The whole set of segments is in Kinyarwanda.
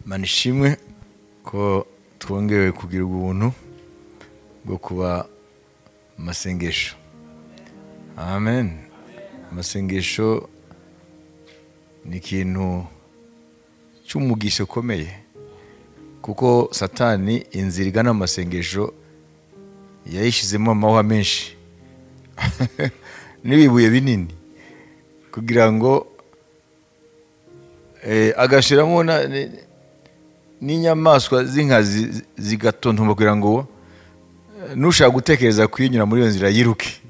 Imana ishimwe ko twongewe kugira ubuntu bwo kuba amasengesho. Amen. Amasengesho ni ikintu cy'umugisha ukomeye, kuko Satani inzira igana amasengesho yayishyizemo amahwa menshi n'ibibuye binini, kugira ngo agashyiramo n'inyamaswa z'inkazi zigatontoma, kugira ngo nushaka gutekereza kuyinyura muri iyo nzira yiruke.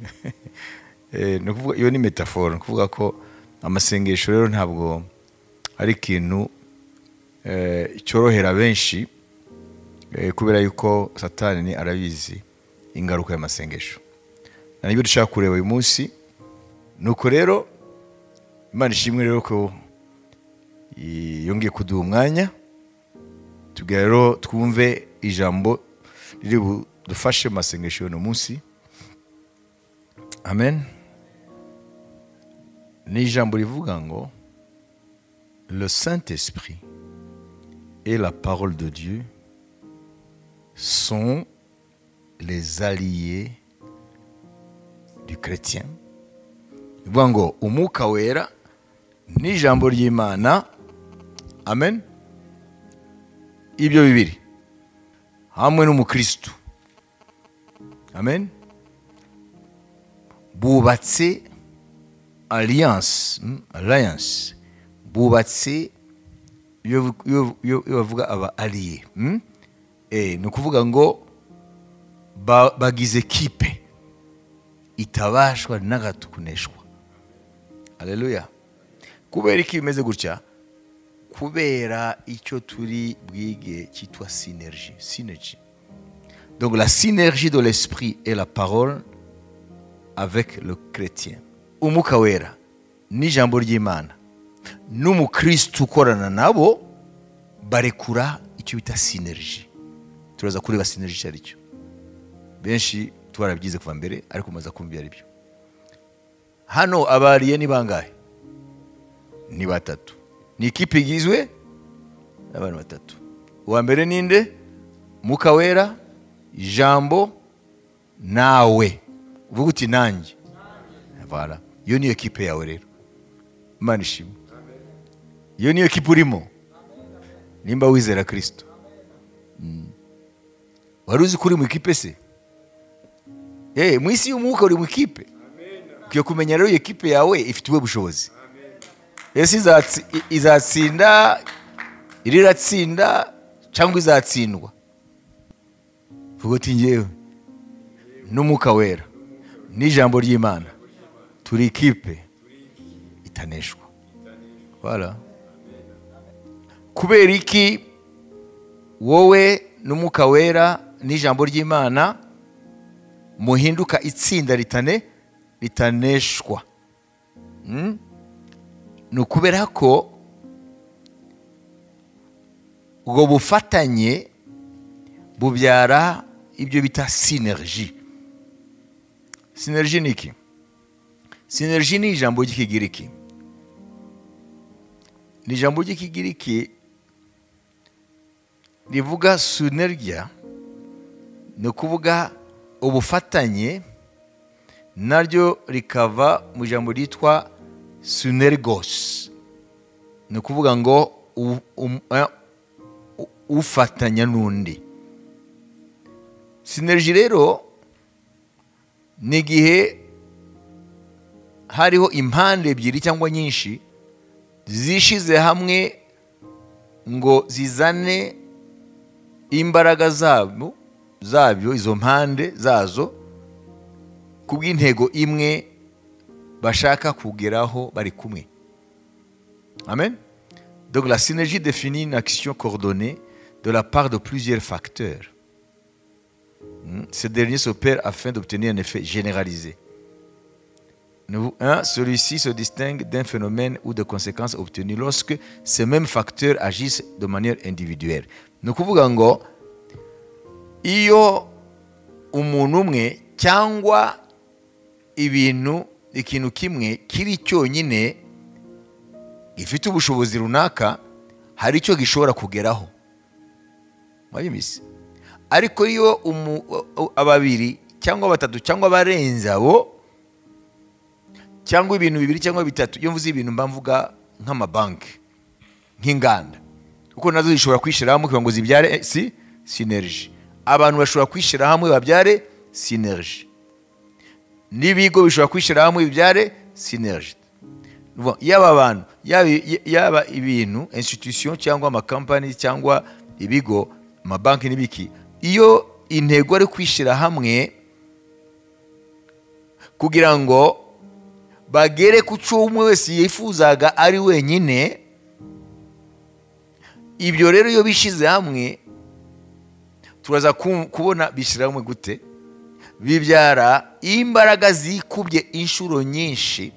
Iyo ni metaphore, ni ukuvuga ko amasengesho rero ntabwo ari ikintu cyorohera benshi, kubera yuko Satani arabizi ingaruka y'amasengesho. Na nibyo dushaka kureba uyu munsi. Nuko rero Imana ishimwe rero ko yongeye kuduha umwanya, tugira rero twumve ijambo riri budufashe mu masengesho y'uno munsi. Amen. Ni ijambo rivuga ngo le Saint-Esprit et la parole de Dieu sont les alliés du chrétien. Bivuga ngo umwuka wera n'ijambo ry'Imana, amen, ibyo bibiri hamwe n'umukristo, amen, bubatse alliance, alliance, bubatse iyo bavuga aba allié, ni ukuvuga ngo bagize kipe itabashwa na gato kuneshwa. Haleluya. Kubera iki bimeze gutya? Kubera icyo turi bwige cyitwa synergie, synergie. Donc la synergie de l'esprit et la parole avec le chrétien. Umwuka wera n'ijambo ry'Imana n'umukristo ukorana nabo barekura icyo bita synergie. Turaza kureba synergie icyo ari cyo. Benshi twarabyize kuva mbere, ariko maze kumva ari byo. Hano abariye ni bangahe? Ni batatu. Ni ikipe igizwe n'abantu batatu. Uwa mbere ninde? Mwuka wera, ijambo, nawe. Uvuga uti nanjye. Voilà. Iyo niyo ekipe yawe rero. Imana ishimwe. Iyo niyo ekipe urimo. Nimba wizera Kristo. Wari uzi ko uri mu ikipe se? Mu isi y'umwuka uri mu ikipe. Ukwiye kumenya rero ekipe yawe ifite ubuhe bushobozi. Ese izatsinda, iriratsinda cyangwa izatsindwa? Vuga uti njyewe n'umwuka wera n'ijambo ry'Imana turi ikipe itaneshwa. Voilà. Kubera iki wowe n'umwuka wera n'ijambo ry'Imana muhinduka itsinda ritaneshwa? Ni ukubera ko ubwo bufatanye bubyara ibyo bita synergie. Synergie ni iki? Synergie ni ijambo ry'Ikigiriki. Ni ijambo ry'Ikigiriki rivuga synergia, ni ukuvuga ubufatanye, naryo rikava mu ijambo ryitwa synergos, ni ukuvuga ngo ufatanya n'undi. Synergie rero ni igihe hariho impande ebyiri cyangwa nyinshi zishize hamwe ngo zizane imbaraga zabyo, izo mpande zazo, kubw'intego imwe bashaka kugeraho bari kumwe. Amen. Donc la synergie définit une action coordonnée de la part de plusieurs facteurs. Ces derniers s'opèrent afin d'obtenir un effet généralisé. Celui-ci se distingue d'un phénomène ou de conséquences obtenues lorsque ces mêmes facteurs agissent de manière individuelle. Ni ukuvuga ngo iyo umuntu umwe cyangwa ibintu, ikintu kimwe kiri cyonyine gifite ubushobozi runaka, hari icyo gishobora kugeraho. Mwabyumvise? Ariko iyo ababiri cyangwa batatu cyangwa barenze abo, cyangwa ibintu bibiri cyangwa bitatu, iyo mvuze ibintu mba mvuga nk'amabanki, nk'inganda, kuko nazo zishobora kwishyira hamwe kugira ngo zibyare synergy. Abantu bashobora kwishyira hamwe babyare synergy, n'ibigo bishobora kwishyira hamwe bibyare synergy. Yaba abantu, yaba ibintu, institution cyangwa amakampani cyangwa ibigo, amabanki n'ibiki, iyo intego ari kwishyira hamwe kugira ngo bagere ku cyo umwe wese yifuzaga ari wenyine, ibyo rero iyo bishyize hamwe turaza kubona bishyira hamwe gute, bibyara imbaraga zikubye inshuro nyinshi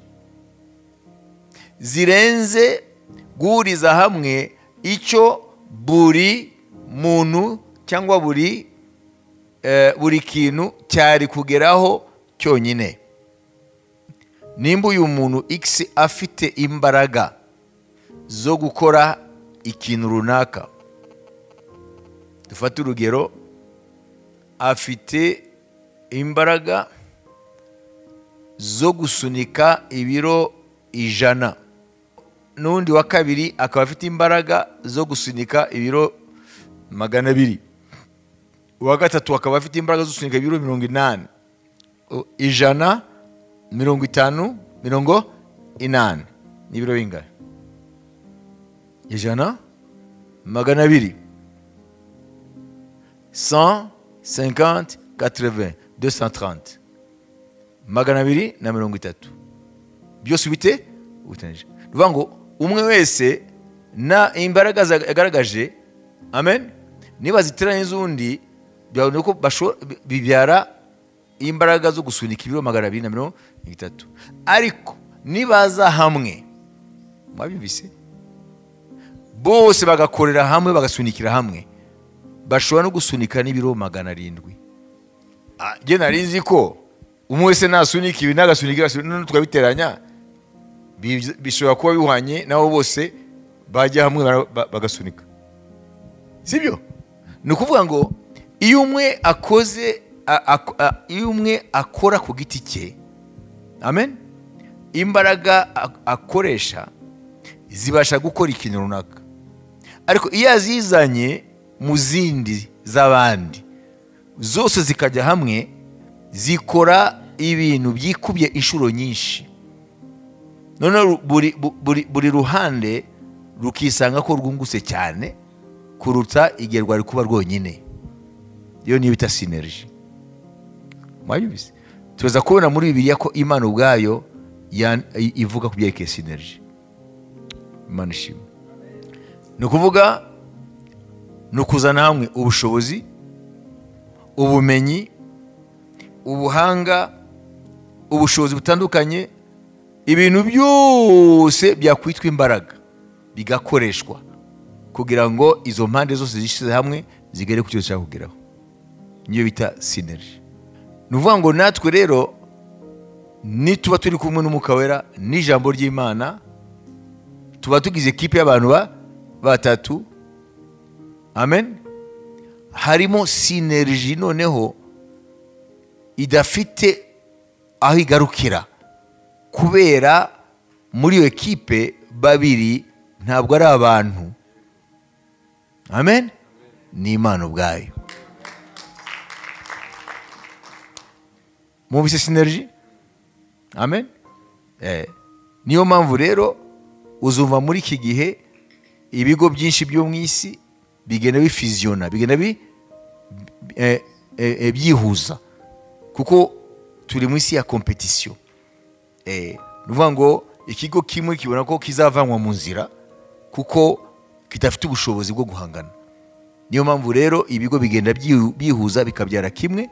zirenze guhuriza hamwe icyo buri muntu cyangwa buri kintu cyari kugeraho cyonyine. Nimba uyu muntu X afite imbaraga zo gukora ikintu runaka, dufate urugero, afite imbaraga zo gusunika ibiro 100, n'undi wa kabiri akaba afite imbaraga zo gusunika ibiro 200, uwa gatatu akaba afite imbaraga zo gusunika ibiro 80, 100, 50, 80, ni ibiro bingahe? 100, 200, 150, 80, 230, 230, byose ubite utanije. Bivuga ngo umwe wese na imbaraga yagaragaje, amen, niba ziteranye z'undi, byabona ko bibyara imbaraga zo gusunika ibiro 230. Ariko nibaza hamwe, mwabyumvise, bose bagakorera hamwe, bagasunikira hamwe, bashobora no gusunika n'ibiro 700. Jye nari nzi ko umwe wese nasunika ibi nagasunikira, none tukabiteranya bishobora kuba bihwanye nabo bose bajya hamwe bagasunika, sibyo? Ni ukuvuga ngo iyo umwe akoze, iyo umwe akora ku giti cye, amen, imbaraga akoresha zibasha gukora ikintu runaka, ariko iyo azizanye mu zindi z'abandi zose zikajya hamwe, zikora ibintu byikubye inshuro nyinshi. Noneho buri ruhande rukisanga ko rwungutse cyane kuruta igihe rwari kuba rwonyine. Iyo niyo bita synergy. Mwabyumvise? Tuza kubona muri Bibiliya ko Imana ubwayo ivuga ku byerekeye synergy. Imana ishimwe. Ni ukuvuga ni ukuzana hamwe ubushobozi, ubumenyi, ubuhanga, ubushobozi butandukanye, ibintu byose byakwitwa imbaraga bigakoreshwa kugira ngo izo mpande zose zishyize hamwe zigere ku cyo zishaka kugeraho. Niyo bita synergy. Ni ukuvuga ngo natwe rero nituba turi kumwe n'Umwuka Wera n'ijambo ry'Imana, tuba tugize ekipe y'abantu batatu, amen, harimo synergy noneho idafite aho igarukira, kubera muri iyo ekipe babiri ntabwo ari abantu, amen, ni Imana ubwayo. Mwumvise synergy? Amen. Niyo mpamvu rero uzumva muri iki gihe ibigo byinshi byo mu isi bigenda bifiziyona, bigenda byihuza, kuko turi mu isi ya competition. Ni ukuvuga ngo ikigo kimwe kibona ko kizavanwa mu nzira kuko kidafite ubushobozi bwo guhangana. Niyo mpamvu rero ibigo bigenda bihuza bikabyara kimwe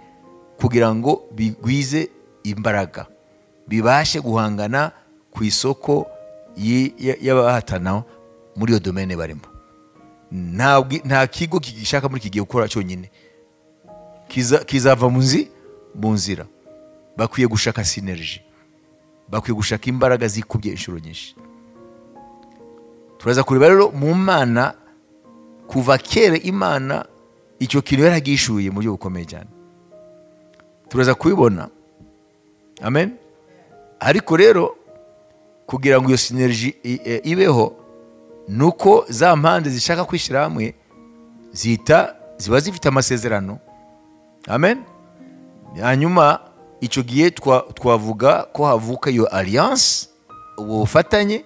kugira ngo bigwize imbaraga, bibashe guhangana ku isoko y'abahatana muri iyo domaine barimo. Nta kigo kigishaka muri iki gihe gukora cyonyine, kizava mu nzira. Bakwiye gushaka synergy, bakwiye gushaka imbaraga zikubye inshuro nyinshi. Turaza kureba rero mu Mana kuva kera Imana icyo kintu yaragishuye mu buryo bukomeye cyane. Turaza kubibona. Amen. Ariko rero kugira ngo iyo synergy ibeho nuko za mpande zishaka kwishyira hamwe zita ziba zifite amasezerano. Amen. Hanyuma icyo gihe twavuga ko havuka iyo alliance, ubwo bufatanye,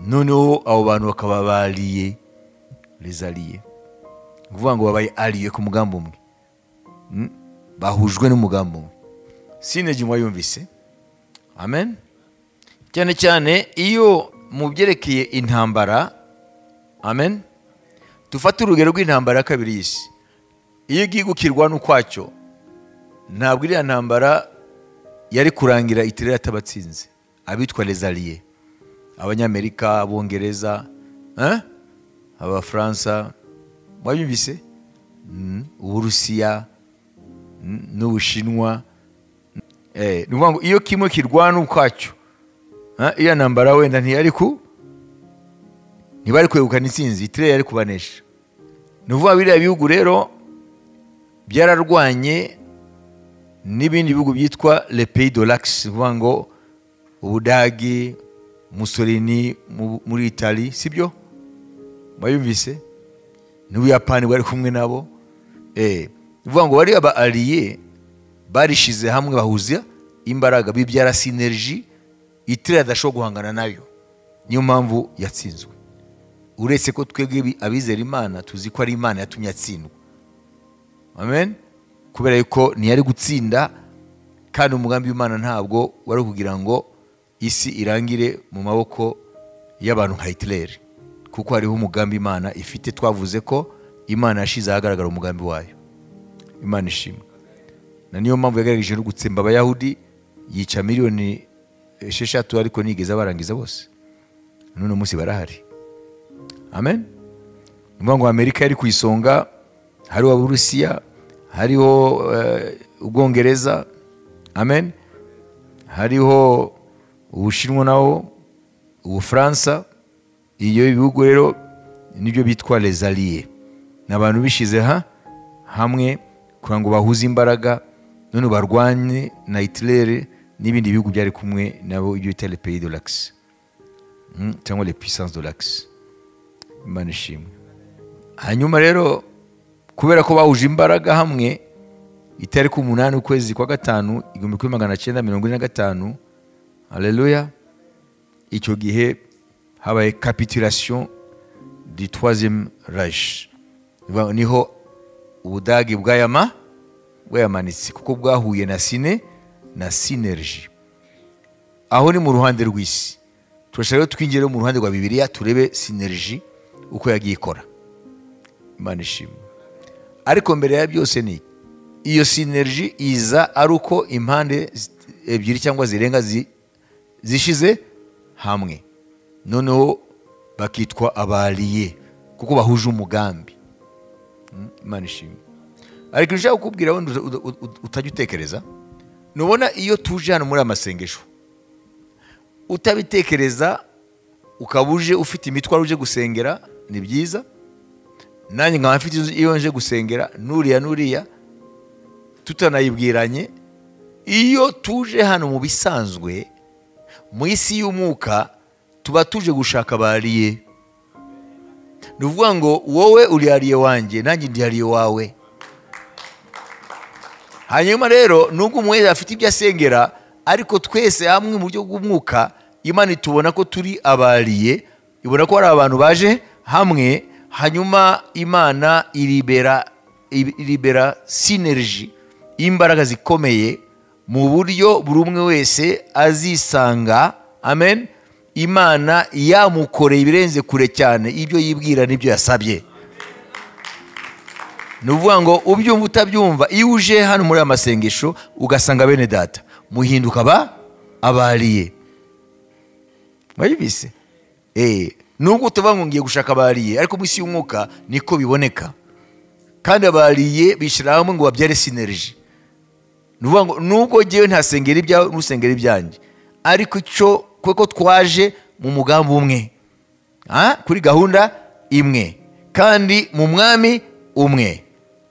noneho abo bantu bakaba bariye, les alliés. Ni ukuvuga ngo babaye alliés ku mugambi umwe, bahujwe n'umugambi umwe. Synergy mwayumvise. Amen. Cyane cyane iyo mu byerekeye intambara. Amen. Dufate urugero rw'intambara ya kabiri y'isi. Iyo igiye gukirwa n'ukwacyo, ntabwo iriya ntambara yari kurangira Hitler atabatsinze. Abitwa les alliés, Abanyamerika, Abongereza, Abafaransa, mwabimvise, Uburusiya, n'Ubushinwa. Ni ukuvuga ngo iyo kimwe kirwana ukwacyo, iriya ntambara wenda ntibari kwegukana intsinzi, Hitler yari kubanesha. Ni ukuvuga biriya bihugu rero byararwanye n'ibindi bihugu byitwa les pays de l'Axe, ni ukuvuga ngo Ubudagi, Mussolini muri Italy, sibyo? Mwabimvise? N'Ubuyapani bwari kumwe nabo. Ni ukuvuga ngo bari aba alliés barishize hamwe, bahuza imbaraga, bibyara synergy Hitler adashobora guhangana nayo. Niyo mpamvu yatsinzwe. Uretse ko twebwe abizera Imana tuzi ko ari Imana yatumye atsindwa. Amen. Kubera yuko ntiyari gutsinda, kandi umugambi w'Imana ntabwo wari kugira ngo isi irangire mu maboko y'abantu nka Hitler, kuko hariho umugambi Imana ifite. Twavuze ko Imana yashize ahagaragara umugambi wayo. Imana ishimwe. Na niyo mpamvu yagerageje no gutsemba Abayahudi, yica 6 miliyoni, ariko nigeze abarangiza bose. None munsi barahari. Amen. Ni ngo Amerika yari ku isonga, hariho Abarusiya, hariho Ubwongereza. Amen. Hariho Ubushinwa nawo, Ubufaransa. Iyo bihugu rero nibyo bitwa les alliés. Ni abantu bishize hamwe kugira ngo bahuze imbaraga, none barwanye na Hitler n'ibindi bihugu byari kumwe nabo, ibyo bita les pays de l'Axe, cyangwa les puissances de l'Axe. Imana ishimwe. Hanyuma rero kubera ko bahuje imbaraga hamwe, itariki 8 ukwezi kwa gatanu 1945, haleluya, icyo gihe habaye capitulation du Troisième Reich. Niho Ubudagi bwayamanitse, kuko bwahuye na synergy. Aho ni mu ruhande rw'isi. Turashaka rero twinjire mu ruhande rwa Bibiliya, turebe synergy uko yagiye ikora. Imana ishimwe. Ariko mbere ya byose ni iyo synergy iza ari uko impande ebyiri cyangwa zirenga zishize hamwe, noneho bakitwa aba alliés kuko bahuje umugambi. Imana ishimwe. Ariko nshaka kukubwira wenda utajya utekereza, nubona iyo tuje hano muri aya masengesho utabitekereza, ukaba uje ufite imitwaro uje gusengera, ni byiza. Nanjye nkaba mfite iyo nje gusengera, nuriya nuriya tutanayibwiranye. Iyo tuje hano mu bisanzwe mu isi y'umwuka tuba tuje gushaka aba alliés. Ni ukuvuga ngo wowe uri allié wanjye, nanjye ndi allié wawe. Hanyuma rero nubwo umwe afite ibyo asengera, ariko twese hamwe mu buryo bw'umwuka Imana itubona ko turi aba alliés, ibona ko hari abantu baje hamwe. Hanyuma Imana iribera synergy, imbaraga zikomeye mu buryo buri umwe wese azisanga, amen, Imana yamukoreye ibirenze kure cyane ibyo yibwira n'ibyo yasabye. Ni ukuvuga ngo ubyumva utabyumva, iyo uje hano muri aya masengesho ugasanga bene data, muhinduka aba alliés. Mwabibise? Nubwo tuvuga ngo ngiye gushaka aba alliés, ariko mu isi y'umwuka niko biboneka. Kandi aba alliés bishyira hamwe ngo babyare synergy. Ni ukuvuga ngo nubwo ngewe ntasengera ibyawe, ntusengera ibyanjye, ariko icyo kuko twaje mu mugambi umwe. Kuri gahunda imwe, kandi mu mwami umwe,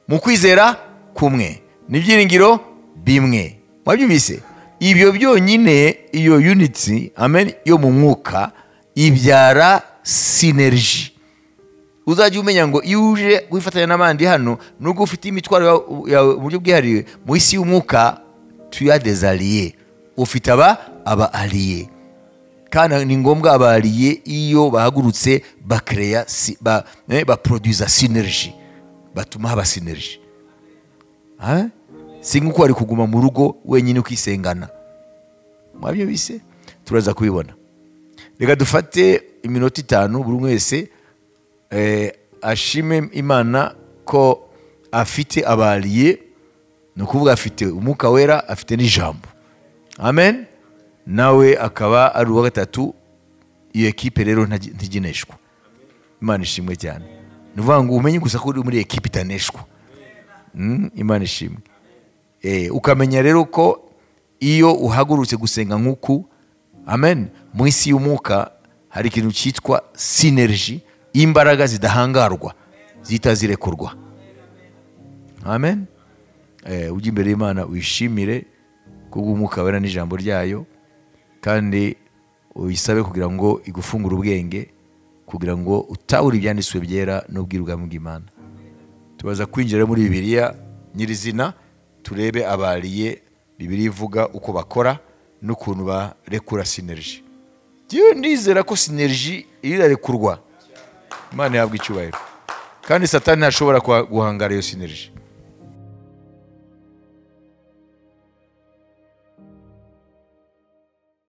mu kwizera kumwe, n'ibyiringiro bimwe. Mwabyumvise? Ibyo byonyine, iyo unity, amen, yo mu mwuka ibyara synergy. Uzajya umenya ngo iyo uje wifatanya n'abandi hano, nubwo ufite imitwaro yawe mu buryo bwihariye, mu isi y'umwuka tu as des alliés, ufite aba alliés. Kandi ni ngombwa aba alliés iyo bahagurutse bakereya si, ba, baproduza synergy, batuma haba synergy. Ha? Si nk'uko wari kuguma mu rugo wenyine ukisengana. Mwabyumvise? Turaza kubibona. Reka dufate iminota 5, buri umwe wese ashime Imana ko afite aba alliés, ni ukuvuga afite umwuka wera, afite n'ijambo. Amen. Nawe akaba ari uwa gatatu. Iyo ekipe rero ntigineshwa. Imana ishimwe cyane. Ni ukuvuga ngo umenye gusa ko uri muri ekipe itaneshwa. Imana ishimwe. Ukamenya rero ko iyo uhagurutse gusenga nk'uku, amen, mu isi y'umwuka hari ikintu cyitwa synergy, imbaraga zidahangarwa zihita zirekurwa. Amen. Ujye imbere y'Imana wishimire kubw'umwuka wera n'ijambo ryayo, kandi uyisabe kugira ngo igufungure ubwenge, kugira ngo utahure ibyanditswe byera n'ubwiru bw'Imana. Tubaza kwinjira muri Bibiliya nyirizina, turebe aba alliés Bibiliya ivuga uko bakora n'ukuntu barekura synergy. Njyewe ndizera ko synergy irarekurwa, Imana ihabwa icyubahiro, kandi Satani ntashobora guhangara iyo synergy.